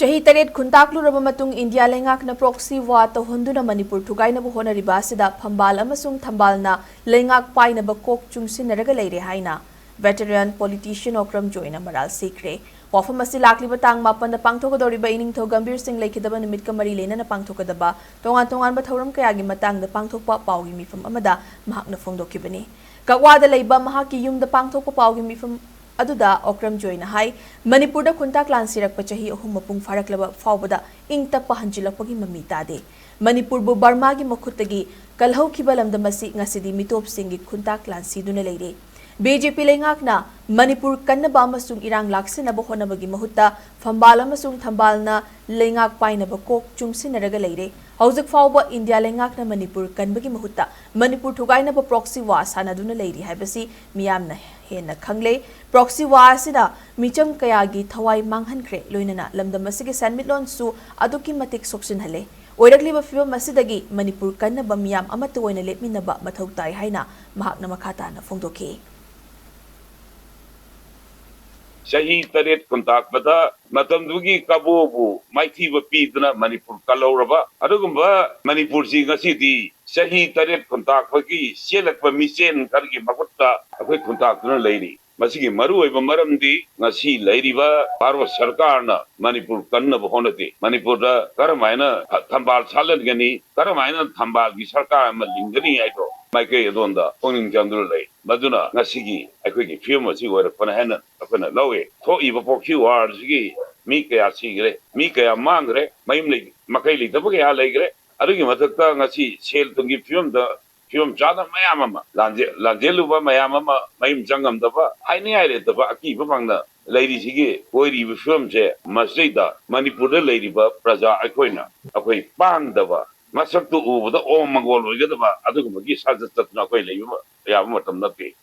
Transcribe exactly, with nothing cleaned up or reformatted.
ꯆꯍꯤ ꯇꯔꯦꯠ ꯈꯨꯟꯇꯥꯛꯂꯨꯔꯕ ꯃꯇꯨꯡ ꯏꯟꯗꯤꯌꯥ ꯂꯩꯉꯥꯛꯅ proxy war ꯇꯧꯍꯟꯗꯨꯅ ꯃꯅꯤꯄꯨꯔ ꯊꯨꯒꯥꯏꯅꯕ ꯍꯣꯠꯅꯔꯤꯕ ꯑꯁꯤꯗ ꯐꯝꯕꯥꯜ ꯑꯃꯁꯨꯡ ꯊꯝꯕꯥꯜꯅ ꯂꯩꯉꯥꯛ ꯄꯥꯏꯅꯕ ꯀꯣꯛ ꯆꯨꯡꯁꯤꯟꯅꯔꯒ ꯂꯩꯔꯦ ꯍꯥꯏꯅ veteran politician ꯑꯣꯀ꯭ꯔꯝ ꯖꯣꯏꯅ ꯃꯔꯥꯜ ꯁꯤꯈ꯭ꯔꯦ꯫ ꯋꯥꯐꯝ ꯑꯁꯤ ꯂꯥꯛꯂꯤꯕ ꯇꯥꯡ ꯃꯥꯄꯟꯗ ꯄꯥꯡꯊꯣꯛꯀꯗꯧꯔꯤꯕ ꯏꯅꯤꯡꯊꯧ ꯒꯝꯚꯤꯔ ꯁꯤꯡ ꯂꯩꯈꯤꯗꯕ ꯅꯨꯃꯤꯠꯀ ꯃꯔꯤ ꯂꯩꯅꯅ ꯄꯥꯡꯊꯣꯛꯀꯗꯕ ꯇꯣꯉꯥꯟ ꯇꯣꯉꯥꯟꯕ ꯊꯧꯔꯝ ꯀꯌꯥꯒꯤ ꯃꯇꯥꯡꯗ ꯄꯥꯡꯊꯣꯛꯄ ꯄꯥꯎꯒꯤ ꯃꯤꯐꯝ ꯑꯃꯗ ꯃꯍꯥꯛꯅ ꯐꯣꯡꯗꯣꯛꯈꯤꯕꯅꯤ꯫ ꯀꯛꯋꯥꯗ ꯂꯩꯕ ꯃꯍꯥꯛꯀꯤ ꯌꯨꯝꯗ ꯄꯥꯡꯊꯣꯛꯄ ꯄꯥꯎꯒꯤ ꯃꯤꯐꯝ ꯑꯗꯨꯗ ꯑꯣꯀ꯭ꯔꯝ ꯖꯣꯏꯅ ꯍꯥꯏ, ꯃꯅꯤꯄꯨꯔꯗ ꯈꯨꯟꯇꯥꯛ ꯂꯥꯟ ꯁꯤꯔꯛꯄ ꯆꯍꯤ ꯑꯍꯨꯝ ꯃꯄꯨꯡ ꯐꯥꯔꯛꯂꯕ ꯐꯥꯎꯕꯗ ꯏꯪ ꯇꯞꯄ ꯍꯟꯖꯤꯜꯂꯛꯄꯒꯤ ꯃꯃꯤ ꯇꯥꯗꯦ꯫ ꯃꯅꯤꯄꯨꯔꯕꯨ ꯕꯔꯃꯥꯒꯤ ꯃꯈꯨꯠꯇꯒꯤ ꯀꯜꯍꯧꯈꯤꯕ ꯂꯝꯗꯝ ꯑꯁꯤ ꯉꯁꯤꯗꯤ ꯃꯤꯇꯣꯞꯁꯤꯡꯒꯤ ꯈꯨꯟꯇꯥꯛ ꯂꯥꯟꯁꯤꯗꯨꯅ ꯂꯩꯔꯦ꯫ ꯕꯤꯖꯦꯄꯤ ꯂꯩꯉꯥꯛꯅ ꯃꯅꯤꯄꯨꯔ ꯀꯟꯅꯕ ꯑꯃꯁꯨꯡ ꯏꯔꯥꯡ ꯂꯥꯛꯁꯤꯟꯅꯕ ꯍꯣꯠꯅꯕꯒꯤ ꯃꯍꯨꯠꯇ ꯐꯝꯕꯥꯜ ꯑꯃꯁꯨꯡ ꯊꯝꯕꯥꯜꯅ ꯂꯩꯉꯥꯛ ꯄꯥꯏꯅꯕ ꯀꯣꯛ ꯆꯨꯡꯁꯤꯟꯅꯔꯒ ꯂꯩꯔꯦ꯫ ꯍꯧꯖꯤꯛ ꯐꯥꯎꯕ ꯏꯟꯗꯤꯌꯥ ꯂꯩꯉꯥꯛꯅ ꯃꯅꯤꯄꯨꯔ ꯀꯟꯕꯒꯤ ꯃꯍꯨꯠꯇ ꯃꯅꯤꯄꯨꯔ ꯊꯨꯒꯥꯏꯅꯕ proxy war ꯁꯥꯟꯅꯗꯨꯅ ꯂꯩꯔꯤ ꯍꯥꯏꯕꯁꯤ ꯃꯤꯌꯥꯝꯅ ꯍꯦꯟꯅ ꯈꯪꯂꯦ꯫ Proxy war ꯑꯁꯤꯅ ꯃꯤꯆꯝ ꯀꯌꯥꯒꯤ ꯊꯋꯥꯏ ꯃꯥꯡꯍꯟꯈ꯭ꯔꯦ, ꯂꯣꯏꯅꯅ ꯂꯝꯗꯝ ꯑꯁꯤꯒꯤ ꯁꯦꯟꯃꯤꯠꯂꯣꯟꯁꯨ ꯑꯗꯨꯛꯀꯤ ꯃꯇꯤꯛ ꯁꯣꯛꯆꯤꯟꯍꯜꯂꯦ꯫ ꯑꯣꯏꯔꯛꯂꯤꯕ ꯐꯤꯕꯝ ꯑꯁꯤꯗꯒꯤ ꯃꯅꯤꯄꯨꯔ ꯀꯟꯅꯕ ꯃꯤꯌꯥꯝ ꯑꯃꯠꯇ ꯑꯣꯏꯅ ꯂꯦꯞꯃꯤꯟꯅꯕ ꯃꯊꯧ ꯇꯥꯏ ꯍꯥꯏꯅ ꯃꯍꯥꯛꯅ ꯃꯈꯥ ꯇꯥꯅ ꯐꯣꯡꯗꯣꯛꯈꯤ꯫ ꯆꯍꯤ ꯇꯔꯦꯠ ꯈꯨꯟꯇꯥꯛꯄꯗ ꯃꯇꯝꯗꯨꯒꯤ ꯀꯕꯣꯕꯨ ꯃꯥꯏꯊꯤꯕ ꯄꯤꯗꯨꯅ ꯃꯅꯤꯄꯨꯔ ꯀꯜꯍꯧꯔꯕ ꯑꯗꯨꯒꯨꯝꯕ ꯃꯅꯤꯄꯨꯔꯁꯤ ꯉꯁꯤꯗꯤ ꯆꯍꯤ ꯇꯔꯦꯠ ꯈꯨꯟꯇꯥꯛꯄꯒꯤ ꯆꯦꯜꯂꯛꯄ ꯃꯤꯆꯦꯟ ꯈꯔꯒꯤ ꯃꯈꯨꯠꯇ ꯑꯩꯈꯣꯏ ꯈꯨꯟꯇꯥꯛꯇꯨꯅ ꯂꯩꯔꯤ꯫ ꯃꯁꯤꯒꯤ ꯃꯔꯨꯑꯣꯏꯕ ꯃꯔꯝꯗꯤ ꯉꯁꯤ ꯂꯩꯔꯤꯕ ꯚꯥꯔꯠ ꯁꯔꯀꯥꯔꯅ ꯃꯅꯤꯄꯨꯔ ꯀꯟꯅꯕ ꯍꯣꯠꯅꯗꯦ꯫ ꯃꯅꯤꯄꯨꯔꯗ ꯀꯔꯝ ꯍꯥꯏꯅ ꯊ-, ꯊꯝꯕꯥꯜ ꯁꯥꯠꯍꯟꯒꯅꯤ, ꯀꯔꯝ ꯍꯥꯏꯅ ꯊꯝꯕꯥꯜꯒꯤ ꯁꯔꯀꯥꯔ ꯑꯃ ꯂꯤꯡꯒꯅꯤ ꯍꯥꯏꯗꯣ ꯃꯥꯏꯀꯩ ꯑꯗꯣꯝꯗ ꯄꯨꯛꯅꯤꯡ ꯆꯪꯗꯨꯅ ꯂꯩ꯫ ꯃꯗꯨꯅ ꯉꯁꯤꯒꯤ ꯑꯩꯈꯣꯏꯒꯤ ꯐꯤꯕꯝ ꯑꯁꯤ ꯑꯣꯏꯔꯛꯄꯅ ꯍꯥꯏꯅ ꯑꯩꯈꯣꯏꯅ ꯂꯧꯏ꯫ ꯊꯣꯛꯏꯕ proxy war ꯁꯤꯒꯤ ꯃꯤ ꯀꯌꯥ ꯁꯤꯈ꯭ꯔꯦ, ꯃꯤ ꯀꯌꯥ ꯃꯥꯡꯈ꯭ꯔꯦ, ꯃꯌꯨꯝ ꯂꯩ-, ꯃꯀꯩ ꯂꯩꯇꯕ ꯀꯌꯥ ꯂꯩꯈ꯭ꯔꯦ꯫ ꯑꯗꯨꯒꯤ ꯃꯊꯛꯇ ꯉꯁꯤ ꯁꯦꯜ ꯊꯨꯝꯒꯤ ꯐꯤꯕꯝꯗ ꯐꯤꯕꯝ ꯆꯥꯗꯕ ꯃꯌꯥꯝ ꯑꯃ, ꯂꯥꯟꯖꯦ-, ꯂꯥꯟꯖꯦꯜꯂꯨꯕ ꯃꯌꯥꯝ ꯑꯃ ꯃꯌꯨꯝ ꯆꯪꯉꯝꯗꯕ, ꯍꯥꯏꯅꯤꯡꯉꯥꯏ ꯂꯩꯇꯕ ꯑꯀꯤꯕ ꯐꯪꯅ ꯂꯩꯔꯤꯁꯤꯒꯤ ꯑꯣꯏꯔꯤꯕ ꯐꯤꯕꯝꯁꯦ ꯃꯁꯤꯗꯩꯗ ꯃꯅꯤꯄꯨꯔꯗ ꯂꯩꯔꯤꯕ ꯄ꯭ꯔꯖꯥ ꯑꯩꯈꯣꯏꯅ ꯑꯩꯈꯣꯏ ꯄꯥꯡꯗꯕ, ꯃꯁꯛꯇꯨ ꯎꯕꯗ ꯑꯣ ꯃꯪꯒꯣꯜ ꯑꯣꯏꯒꯗꯕ ꯑꯗꯨꯒꯨꯝꯕꯒꯤ ꯁꯥꯖꯠ ꯆꯠꯇꯨꯅ ꯑꯩꯈꯣꯏ ꯂꯩꯕ ꯌꯥꯕ ꯃꯇꯝ ꯅꯠꯇꯦ꯫